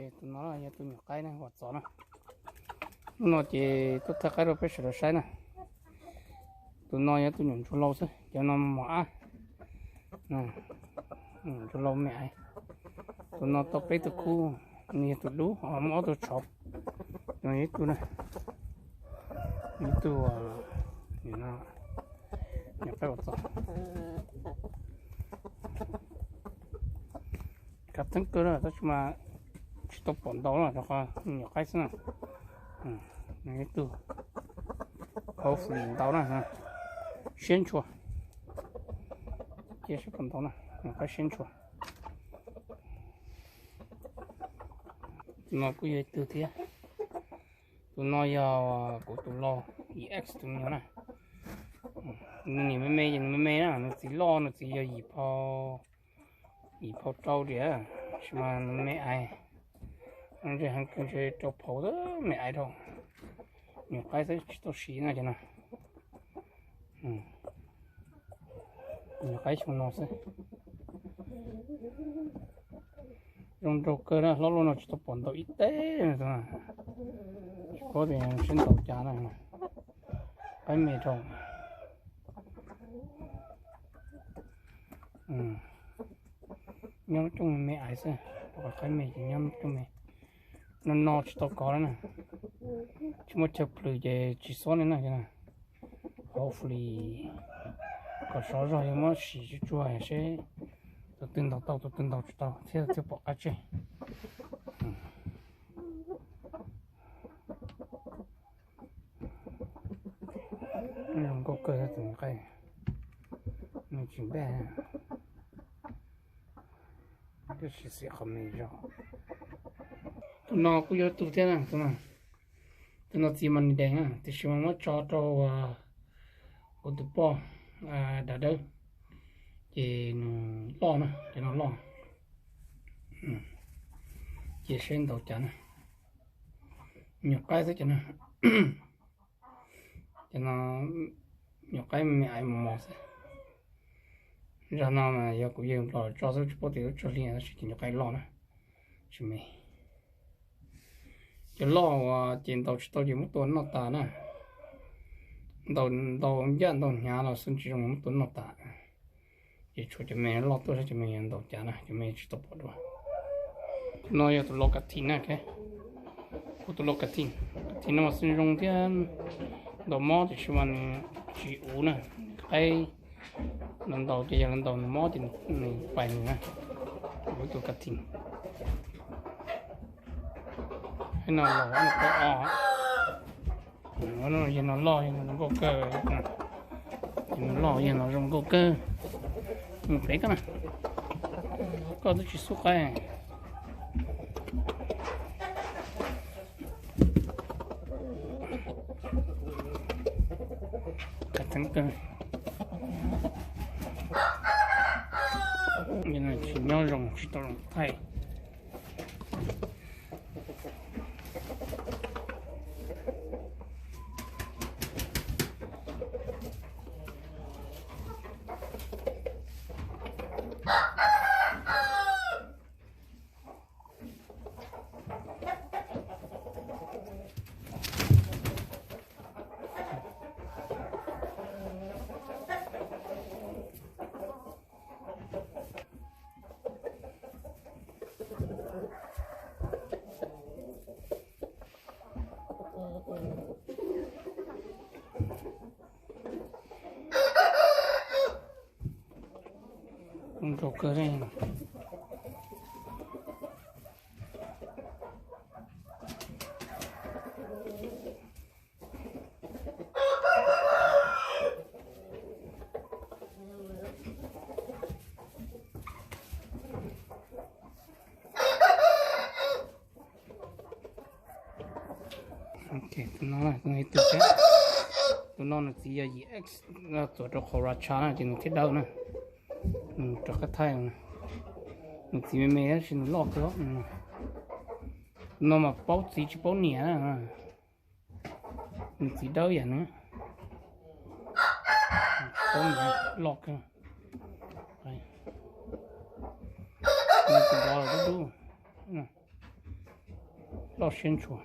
Tus no yog tus nyuam qaib na, uas txov na. Hnub no ces tuaj thaij qaib rau peb sawv daws saib na. Tus no yog tus nyuam ntsuag laus xwb, cov no mos ab, nyuam ntsuag laus me aiv. Tus no tau peb tug khub, nws yog tus dub, muaj ob tug tshauv. Tus no yog ib tug na, ib tug, nim no, nyuam qaib uas txov. Kav theeb kawg na, tab sis mas tsis tau pom ntau na, rau qhov nyuam qaib xwb na. Ib tug, hopefully ntau na, siab ntshua. Cia saib puas ntau na, nyuam qaib siab ntshua. Tus no kuj yog ib tug thiab. Tus no yog kuv tus laus, yim x tus me nyuam na. Nws niam me me ces nws me me na, nws txiv loj, nws txiv yog yim phau, yim phau rau tiam, tab sis mas nws me aiv, ntshe heev kawg ntshe rau phau xwb, me aiv rau. Nyuam qaib xwb tsis tau siv na cov no. Nyuam qaib xyoo no xwb. Zoo nraug kawg na, hlob luaj no tsis tau pom ntau ib teg. Tsis paub tias sib ntaus cas na. Qaib me rau. Nyob coob me me aiv xwb, rau qhov qaib me ces nyob coob me. No no tsis tau kov na, tsis muaj chaw plhws ces tsis xob li na. Hopefully kom sov zog yuav muab sim tsuag tsuag seb tus twg ntaus tau tus twg ntaus tsis tau thiab thiaj pom qab tseg. Zoo nkauj kawg tus nyuam qaib, nws tsis npaj, tab sis xim qhov me zog. Tus no kuj yog tus thiab na, tus no txiv mas nws dees na, tiam sis mas muab tso rau kuv tus poj dav dawb, ces nws loj na, ces no loj. Ces seb ntaus cas na. Nyuam qaib xwb ces na. Ces no nyuam qaib me aiv mos mos xwb. Zaj no mas yog kuv yawg nplog tso xwb, tsis paub tias lub tsawg hli, tab sis ces nyuam qaib loj na. Tsis me. Cov loj uas ces ntaus tsis tau ces muab tua noj tas na. Ntaus, ntaus ncaj ntaus hnyav los xwb tsis zoo muab tua noj tas. Ces tshuav cov me loj tuaj saib cov me ntaus cas na, cov me tsis tau pom dua. Tus no yog tus laus kav thim na, kuv tus laus kav thim. Kav thim no mas xwb zoo thiab, ntaus mob tiam sis mas nws tsis uv na, qaib los ntaus ces yog los ntaus nws mob ces nws pais nws na. Kuv tus kav thim. Qhov no los qaib o. Yawg no loj yawg no zoo nkauj kawg. Yawg no loj yawg no zoo nkauj kawg. Mus pem koj na, koj twb tsis xub qaib. Kav theeb kawg. Tsis nyob zoo tsis tau zoo thaij. Zoo nkauj kawg li. Tus no, tus no nws txiv yog yim x, txuas rau qhov ra tsha na ces nws thiaj dawb na. Nws rov qab thaij, nws txiv me me tab sis nws loj kawg. No mas paub txiv tsis paub niam. Nws txiv dawb yam nws, paub niam loj kawg. Nws tus vov los dub dub. plaub siab ntshua.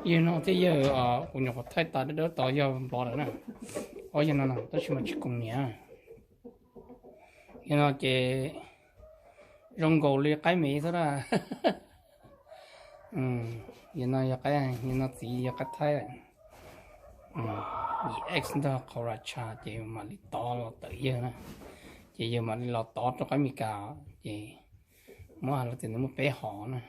Yawg no thiab yawg kuv nyuam qhuav thaij tas dawb dawb tod yog nplog lawm na. Ob yawg no no tab sis mas tsis koom niam. Yawg no ces zoo nkaus li qaib me xwb na. Yawg no yog qaib, yawg no txiv yog qaib thaib. Yim X ntog qhov ra tsha ces mam li tov los tawm yawg na. Ces yawg mam li los tov rau qaib Meskas ces muab hais los tias nws muaj peb hom na.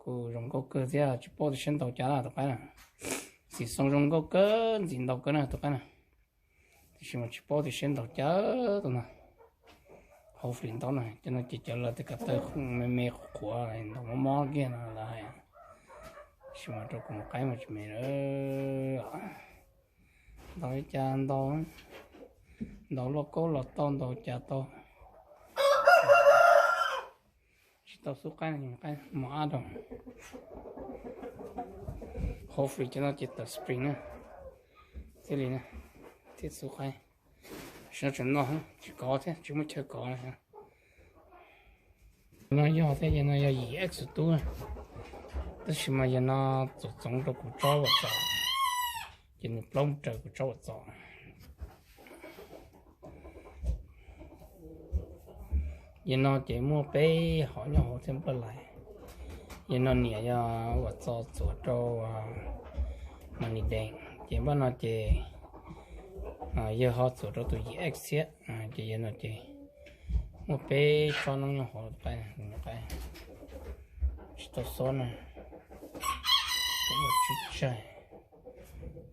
Kuj zoo nkauj kawg thiab tsis paub tias siab ntaus cas na tus qaib na. Xim xoo zoo nkauj kawg, ntxim ntaus kawg na tus qaib na. Tiam sis mas tsis paub tias siab ntaus cas tus no. Hauv flis ntaub no cov no ces cov lawv tej ko taw me me qhuav qhuav ntaus mob mob kiag no lawv hais. Tiam sis mas rau kuv mus qaib mas tsis me. Ntaus li cas ntaus, ntaus luaj kaub los tau, ntaus cas tau. Tsis tau xub qaib, qaib mos ab rau. Hauv flis cov no ces tawm spring na, thiaj li na, thiaj xub qaib. Tam sim no tseem noj tsis kov thiab, tsis muaj chaw kov na. No yog thiab, yog no yog yim X tub, tab sis mas yog no txoov txoov rau kuv tsob uas txos, ces nws plaub mus raws kuv tsob uas txos. Yog no ces muaj peb hom nyob hauv thiab npaj lais. Yog no niam yog uas txo txuas rau mas nis dees, ces npaj no ces yawg ho txuas rau tus yim X thiab, ces yog no ces muaj peb tsob noob nyob hauv qaib, qaib tsis tau xob na, tus uas tswb tsawg.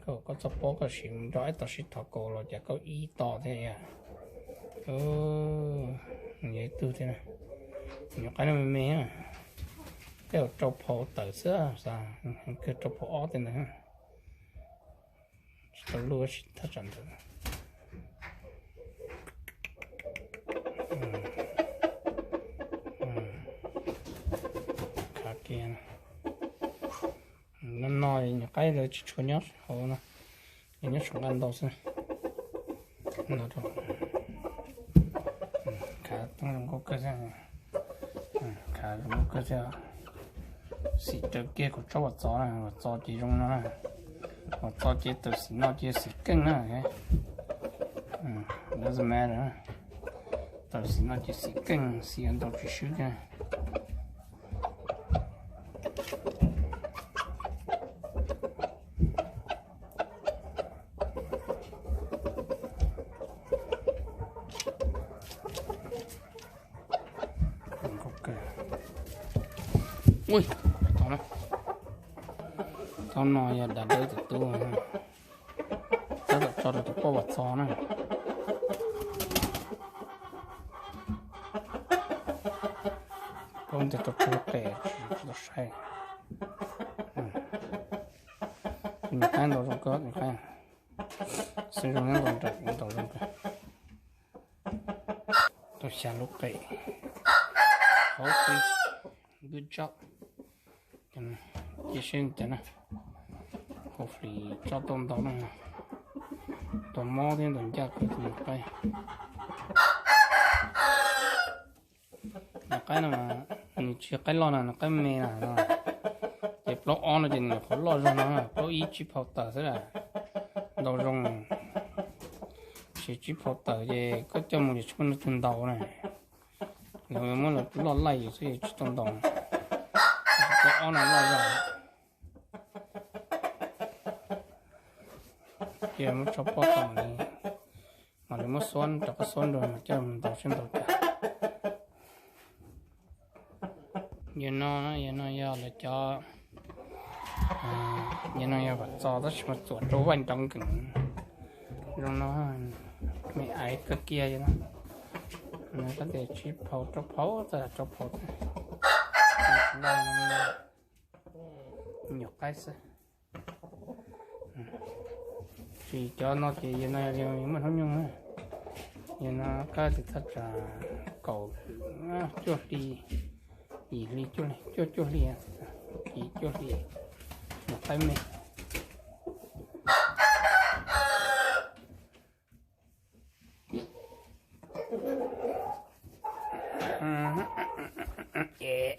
Koj, koj txhob paub, koj sim nrog ib tog sib thov kaus los cas koj ib tog thiab. Yog ib tug thiab, nyuam qaib no me me, tej zaum rau phau tawm xwb, kawg rau phau ob tej ntawd. Tsis tau luj, tsis thaj tsam ntawd. Khav kiag no, no nyuam qaib lawv tsis tshua nyob hauv no, nyob saum nqaj ntau xwb. Khav zoo nkauj kawg thiab, khav zoo nkauj kawg thiab. Xim raws kiag kuv tsob uas txos, uas txos ces zoo no na, uas txos ces tawm xim no ces xim keej na. Doesn't matter, tawm xim no ces xim keej, xim ntau tsis swb kiag. Ui, tau na. Tau no yog dav dawb tus tub, tab tom tso rau tus poj uas txos na. Koj ntawd tau tsawg lub qe tsis tau saib. Tus nyuam qaib ntaus zoo kawg, nyuam qaib xwb zoo nyob ntaus nraim, ntaus zoo kawg. Tau xya lub qe. Hopefully, good job. Cia seb cas na. Hopefully tsob tau ntau na. Tau mob thiab ntau ncaj kawg tus nyuam qaib. Nyuam qaib no mas nws tsis yog qaib loj na, nws qaib me na. Ces plaub ob no ces nws nyuam qhuav loj zog no, plaub ib tsib phau tawm xwb las. Ntau zoo. Sis tsib phau tawm ces koj coj mus ces tsis muaj leej twg ntaus na. Lawv muab lawv loj laij yus xwb tsis tau ntaus. Plaub ob no loj zog. Cia muab tso poj tau li, mam li muab xuab rau qhov xuab nrog mas coj mus ntaus seb ntaus cas. Yog no, yog no yog lawv cov, yog no yog vam txos tab sis mas txuam rau vaj nrov nkees. Zoo no, me aiv kawg kiag yog no. Nws koj tias tsib phau rau phau txawm rau phau, nyuam qaib xwb. Sis cov no ces yog no yog muaj hnub nyoog na. Yog no koj tis thaj tsam kaum cuaj hli, yim hli cuaj hli, cuaj cuaj hli, yim cuaj hli, nyuam qaib me. Es